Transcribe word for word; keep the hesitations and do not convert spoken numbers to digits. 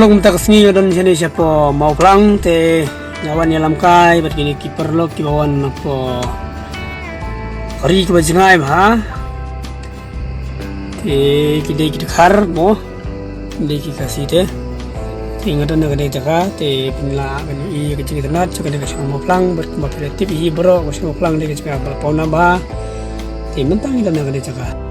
Long mynta ka sngi nga don shane shapoh Mawphlang te nga wan ïalam kai bad kine ki paralok kiba wan napoh ri kaba jngai bha. Te ki dei ki dkhar mo, ki dei ki Khasi te. Te nga don ha kane ka jaka te pynlah kane i ka jingïatynnad sha kane ka shnong Mawphlang bad kumba phi la tip hi baroh ka shnong Mawphlang dei ka jaka ba la pawnam bha. Te mynta ngi don ha kane ka jaka.